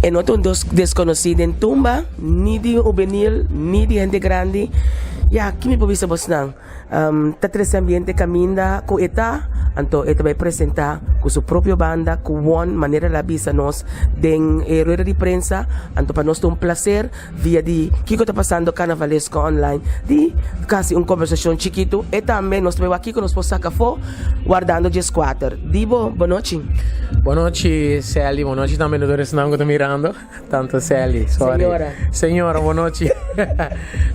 E no ta un deskonosí den tumba, ni di hubenil, ni di hende grandi. Ya, ki mi por bisa bosnan? Ta trese ambiente kaminda ku e ta, anto e ta bai presentá ku su propio banda, ku won, manera el a bisa nos den e rueda di prensa. Anto pa nos ta un plaser via di Kiko Ta Pasando Carnavalesko Online di kasi un kombersashon chikitu. E tambe nos ta bai wak kiko nos por saka afó wardando dieskuater. Dibo, bonochi. Bonochi Sally, bonochi tambe no tur esnan ku ta mirando. Tanto Sally, sorry. Señora. Señora, bonochi.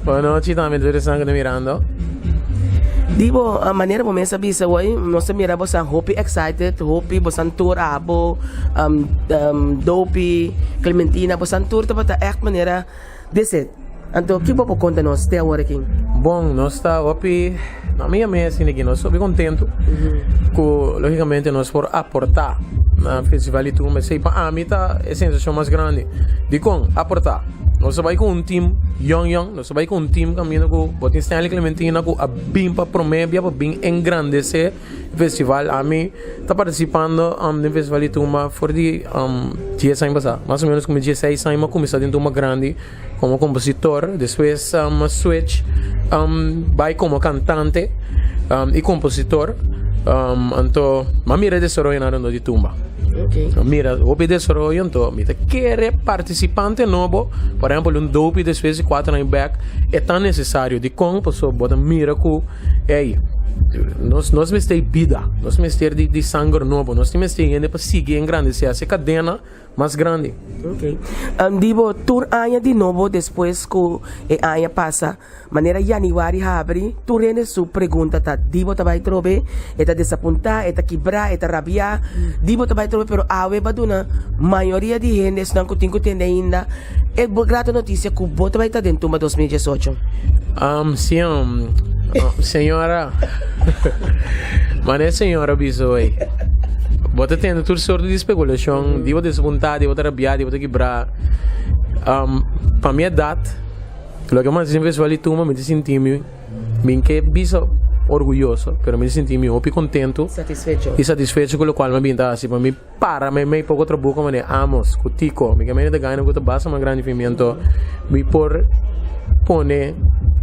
Bonochi tambe tur esnan ku ta mirando. Dibo, manera bo mes a bisa hoy, nos a mira bosan hopi excited, hopi bosan tur abo, Dopie, Clementina, bosan tur tabata echt manera desit. Anto, ki bo por konta nos te awor aki? Bon, nos ta hopi, na mi mes asina aki, nos hopi kontentu ku logikamente nos por aportá na Festival di Tumba. Esei pa ami ta e sensashon mas grandi. Dikon aportá? Nos a bai ku un tim yòn yòn, nos a bai ku un tim kaminda ku bo tin Stanley Clementina ku a bin pa promé bia pa bin engrandesé e festival. Ami ta partisipando den Festival di Tumba for di dies aña pasá, mas o ménos ku mi dieseis aña mi a kuminsá den Tumba Grandi. Komo kompositor, despues a switch bai komo kantante i kompositor. Anto mi a mira e desaroyonan rondó di tumba. Mi a mira hopi desaroyo, anto mi ta kere partisipante nobo, por ehèmpel un Dopie despues di kuater aña bèk, e ta nesesario. Dikon? Pasobra bo ta mira ku ey, nos nos mester di bida, nos mester di sanger nobo, nos tin mester hende pa sigui engrandesé e kadena. Mas grandi. Ok. Dibo, tur aña di nobo despues ku e aña pasa, manera yanüari habri, tur hende su pregunta ta, Dibo ta bai trobe? E ta desapuntá, e ta kibrá, e ta rabiá. Dibo ta bai trobe? Pero awe bo a duna mayoria di hende, esnan ku tin ku tende ainda, e grata notisia ku bo ta bai ta den tumba 2018. Sí, señora. Mane señora bisa hoy. Bo ta tende tur sorto di speculashon, di bo desapuntá, di bo ta rabiá, di bo ta kibrá. Pa mi edat, loke mi a hasi den festival di tumba, mi ta sinti mi, mi ke bisa orguyoso, pero mi ta sinti mi hopi kontentu Satisfecho. i satisfecho ku lokual mi a bin ta hasi. Pa mi para meimei poko trabuko manera Amos ku Tico, mi ke mende ta gana ku ta basta mas grandi fin mi, anto mi por pone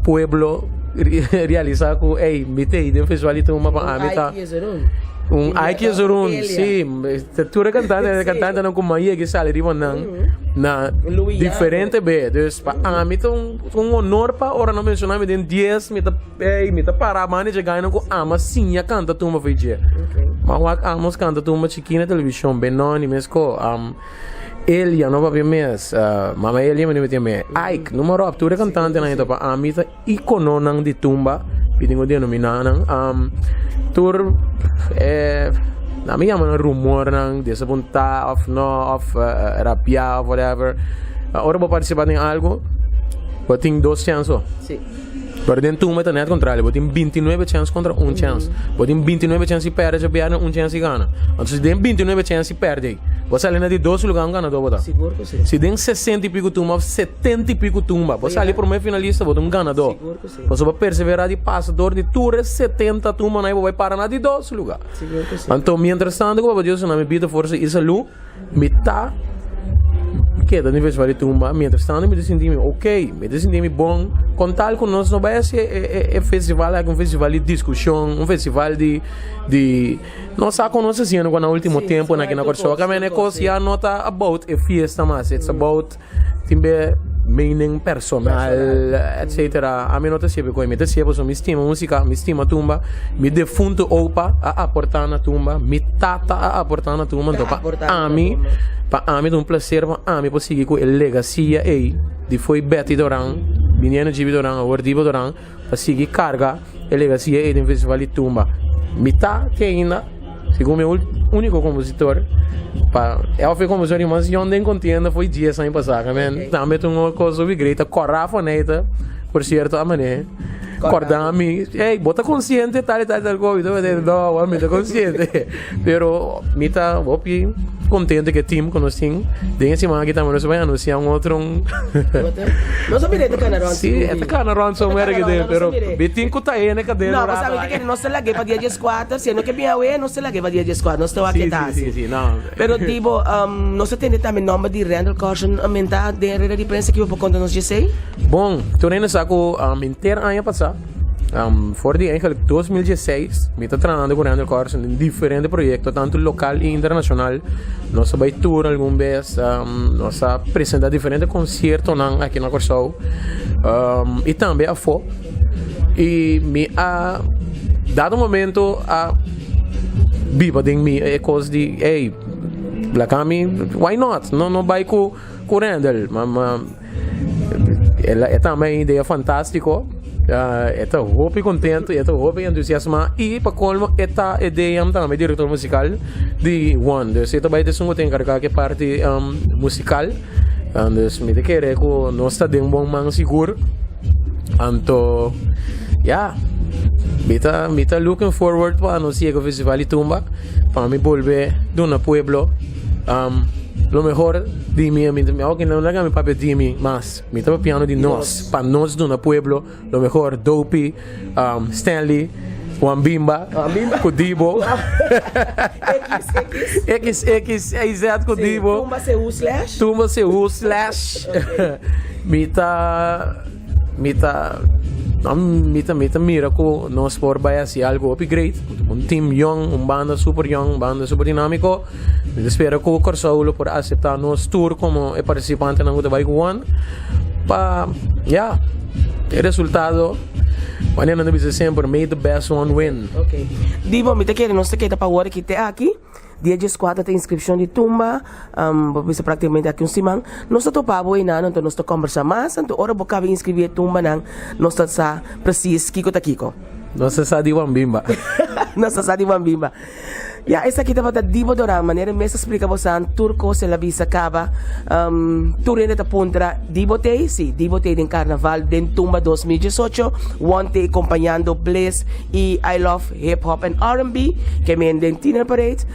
pueblo realisa ku ey mi ta ei den festival di tumba pa ami ta. Un Ike Jesurun, sí. Tur e kantante, e kantantenan ku mas yega sali riba nan na diferente be. Dus pa ami ta un un honor pa ora nan menshoná mi den dies mi ta ey mi ta para banda dje gainan ku ama siña kanta tumba for dje. Ma wak Amos kanta tumba chikí na televishon, Benoni mesko, Elia no papia mes, mama Elia mi no miti me, Ike, noem maar op, tur e kantantenan ei ta pa ami ta. Ikononan di tumba, mi tin ku denominá nan, tur e nan mi yama nan rumornan, desapuntá òf no, òf rabiá òf whatever. Ora bo partisipá den algu, bo tin dos chèns so. Pero den tumba ta nèt kontrario, bo tin bintinuebe chèns kontra un chèns. Bo tin bintinuebe chèns di pèrdè djabièrnè, un chèns di gana. Anto si den bintinuebe chèns di pèrdè, bo sali na di dos lugá un ganadó bo ta. Si den sesenta i piku tumba òf Tenta i piku tumba. Bo sali promé finalista, bo ta un ganadó. Pasobra bo perseverá di pasa dor di tur e 70 tumbanan i bo bai para na di dos lugá. Anto, miéntras tantu ku Papa Dios duna mi bida, forsa i salú, mi ta keda den festival di tumba. Miéntras tantu mi ta sinti mi okey, mi ta sinti mi bon. Kon tal ku nos no bai hasi e festival aki un festival di diskushon, un festival di di. Nos sa kon nos ta hasiendo ku na último tempunan aki na Kòrsou. Kaminda e kos ya no ta about e fiesta mas, it's about. Tin be mening personal etcetera ami no ta siebe koe mi ta siebe pasobra mi stima musika mi stima tumba mi defunto opa a aporta na tumba mi tata a aporta na tumba anto pa ami pa ami ta un placer pa ami por sigui ku e legacia ey di fo'i Betty Doran biniendo Gibi Doran awor Dibo Doran pa sigui karga e legacia ey den festival di tumba mi ta te ainda. Segun mi úniko kompositor pa e of e kompositor di mas yòn den kontienda foi dies aña pasá. Men tambe ta un kos hopi great. Ta kòrá Faneta, por sierto, a manera kòrdá mi, ey, bo ta konsiente tal i tal i tal kos? Mi ta no, mi ta konsiente. Pero mi ta hopi. contento cu e team cu nos tin. Den e siman aki tambe nos bai anuncia un otro un. Nos a mira e ta cana rond. Si, e ta cana rond somewhere aki den, pero mi tin cu ta ene cadena un rato. No, bo sabi cu kende nos ta lag'e pa dia dieskuater, si e no ke bin awe, nos ta lag'e pa dia dieskuater, nos ta wak ke ta hasi. Si, si, si, no. Pero Dibo, nos a tende tambe nomber di Randall Corson menta den reda di prensa, kibo por conta nos djesei? Bon, tur hende sa cu henter aña pasa, For di eigenlijk 2016 mi ta trahando ku Randall Carlson den diferente proyekto tantu lokal i internashonal. Nos a bai tour algun bes, nos a presenta diferente konsiertonan aki na Kòrsou i tambe afó. I mi a dado momento a biba den mi e kos di ey laga mi why not no no bai ku Randall. E tambe un idea fantástiko. E ta hopi kontentu, e ta hopi entusiasmá i pa kolmo e ta e DM tambe, direktor musikal di One. Dus e ta bai ta esun ku ta enkargá ku e parti musikal. Dus mi ta kere ku nos ta den bon man sigur. Anto ya, mi ta mi ta looking forward pa nos yega Festival di Tumba pa mi bolbe duna pueblo. Lo mehor di mi, mi mi oke no laga mi papia di mi mas mi ta papiando di nos pa nos duna pueblo lo mehor Dopie Stanley Juan Bimba ku Dibo X X Y Z ku Dibo Tumba Seú slash Tumba Seú slash mi ta Mi ta mi ta mi ta mira ku nos por bai hasi algu hopi great, un team yong, un banda super yong, un banda super dinámiko. Mi ta spera ku Kòrsou lo por aseptá nos tur komo e partisipantenan ku ta bai ku One pa ya e resultado manera nan ta bisa semper may the best one win. Ok. Dibo, mi ta kere nos ta keda pa wòrdu ki te aki. Dia dieskuater ta inskripshon di tumba, bo bisa praktikamente aki un siman. Nos ta topa bo einan, anto nos ta kombersá mas, anto ora bo kaba inskribí e tumbanan, nos ta sa presis kiko ta kiko. Nos ta sa di Wambimba. Nos ta sa di Wambimba. Ya, esaki tabata Dibo Doran, manera e mes a splika bosan tur kos el a bisa kaba. Tur hende ta puntra, Dibo t'ei? Sí, Dibo t'ei den karnaval den Tumba 2018, One t'ei kompañando Bliss i I Love. Hip Hop en R&B ke men den Tiener Parade.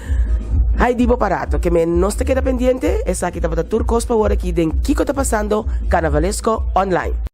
Hay di bo pa rato ke men nos ta keda pendiente. Esaki tabata tur kos pa wor aki den Kiko Ta Pasando Carnavalesko Online.